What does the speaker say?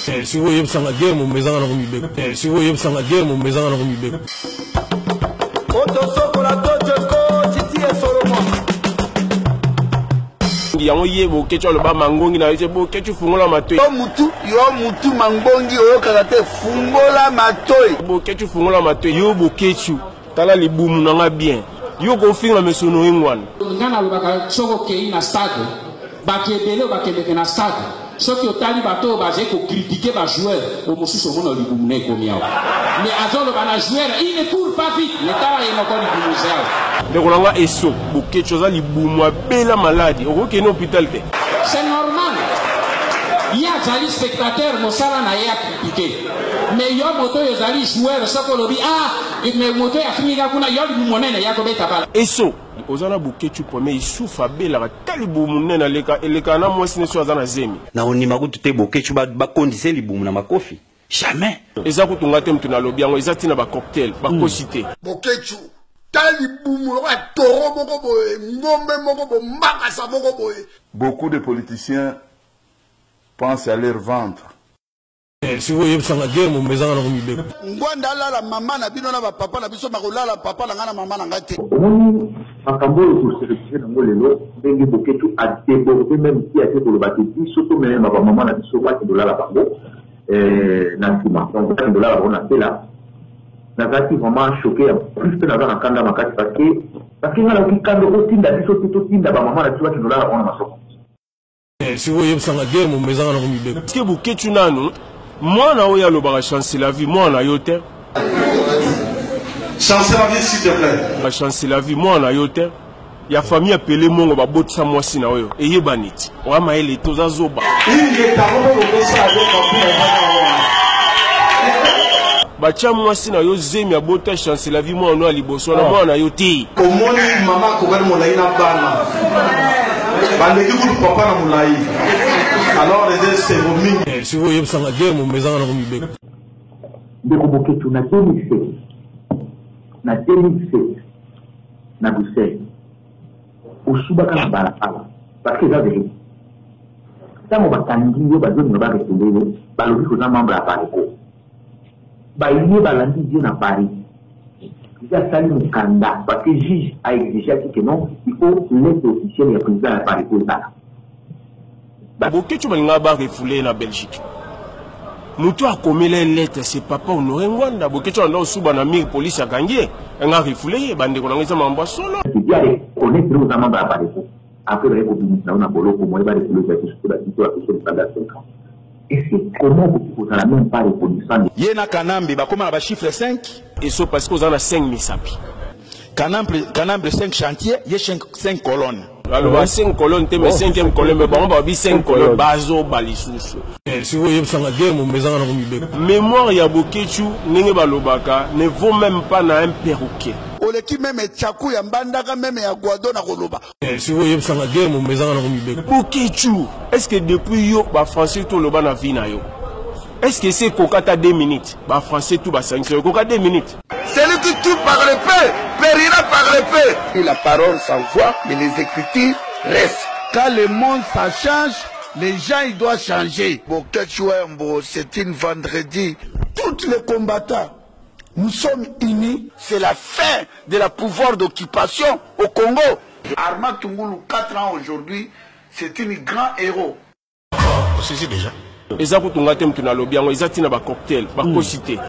Sikoyo oyebisanga guerre momba ezanga nango mibeko. Sikoyo oyebisanga guerre momba ezanga nango mibeko. Yango ye Boketshu aloba mangongi na ye, Boketshu fungola matoi. Yo mutu, yo mutu mangongi oyokaka te, fungola matoi. Boketshu fungola matoi. Yo Boketshu tala libumu na nga bien. Yo kofinga mesono engwana. Nga nalobaka soki okei na stade, bato ebele oyo bakendeke na stade, soki otali bato oyo bazali kocritiquer ba joueur, oyo mosusu omona libumu na ekomi awa. Mais azoloba na joueur, il ne court pas vite, mais tala ye moko libumu eza awa. Ndeko na nga Esso, Boketshu aza libumu abela maladi, okoki kende hôpital te. C'est normal. Ye azali spectateur, mosala na ye acritiquer. Mais yo moto oyo ozali joueur, soki olobi ah, mais moto oyo afingi nga kuna, yo libumu monene ya kobeta bala. Esso, oza na Boketshu premier, Isufa abelaka ta libumu monene aleka eleka na mwasi ne so aza na zemi. Na ondima kutu te Boketshu bakondisa ye libumu na makofi. Jamais. Eza kutu nga te mutu nalobi yango, eza tina ba cocktail, bakosi te. Boketshu, ta libumu lokola taureau moko boye, ngombe moko boye, mbakasa moko boye. Beaucoup de politiciens pensent à leur ventre. Sikoyo oyebisanga guerre momba ezanga nango mibeko. Ngwanda alala mama na bino na ba papa na biso bakolala papa na ngai na mama na ngai te. Omoni makambo oyo to se retrouver nango lelo ndenge Boketshu a deborde meme ti ake koloba ke biso to mema ba maman na biso bakende olala bango na sima donc bakende olala bango na sela. Nazalaki vraiment choque en plus pe naza na kanda makasi parce que parce que nga nayoki kanda otinda biso te totinda ba maman na biso bakende olala bango na masoko. Sikoyo oyebisanga guerre momba ezanga nango mibeko. Est-ce que Boketshu nanu mwana oyo alobaka Chancela vie mwana yo te? Chancela vie s'il te plaît. Chancela vie mwana yo te? Ya famille ya Pele Mongo babotisa mwasi na oyo eyebani ti. Oya mayele te oza zoba. Batia mwasi na yo zemi abota Chancela vie mwana ya liboso na mwana yo te. Omoni mama akokani molai na bana baleki kutu papa na molai alors eza esengo mingi. Sikoyo oyebisanga guerre momba ezanga nango mibeko. Ndeko Boketshu na 2007 na 2007 na Bruxelles osubaka na balabala parce que eza verite ntango bakangi yo bazolinga ba refouler yo balobi koza membre ya Apareco baye balandi ye na Paris ye asali mokanda parce que juge a exigeaki que non il faut lettre officielle ya président ya Apareco ezala. Boketshu balingaka ba refouler ye na Belgique. Mutu akomela ye lettre c'est papa Honore Ngwanda. Boketshu anda osuba na mur police akangi ye. Nga refouler ye bandeko na nga eza mambo ya solo. Ye a reconnaître oza membre ya Apareco. Après baye kobimisa yo na boloko moyen ba refouler eza te soki batiki yo bapesi yo mokanda ya 5 ans. Est-ce que comment okoki kozala meme pas reconnaissant de Ye na Kanambe bakoma na ba chiffres 5. Eso parce que oza na 5 misapi. Kanambe, Kanambe 5 chantiers, ye 5 colonnes. Baloba 5 colonnes te mais 5e colonne mais bango balobi 5 colonnes bazoba lisusu. Sikoyo oyebisanga guerre momba ezanga nango mibeko. Mémoire ya Boketshu ndenge balobaka ne vaut même pas na un perroquet. Oleki meme Tchaku ya Mbandaka meme ya Guado na koloba. Sikoyo oyebisanga guerre momba ezanga nango mibeko. Boketshu, est-ce que depuis yo ba français to loba na vie na yo? Est-ce que c'est ekoka ata 2 minutes? Ba français tout basangisa yo ekoka 2 minutes? Celui qui tue par l'épée périra par l'épée. Et la parole s'envoie, mais les écritures restent. Quand le monde ça change, les gens ils doivent changer. Boketshu Wayambo, c'est une vendredi. Tous les combattants, nous sommes unis. C'est la fin de la pouvoir d'occupation au Congo. Armand Tungulu, 4 ans aujourd'hui, c'est une grand héros. Osisi déjà. Eza kutu nga te mutu nalobi yango eza tina ba cocktail bakosi te.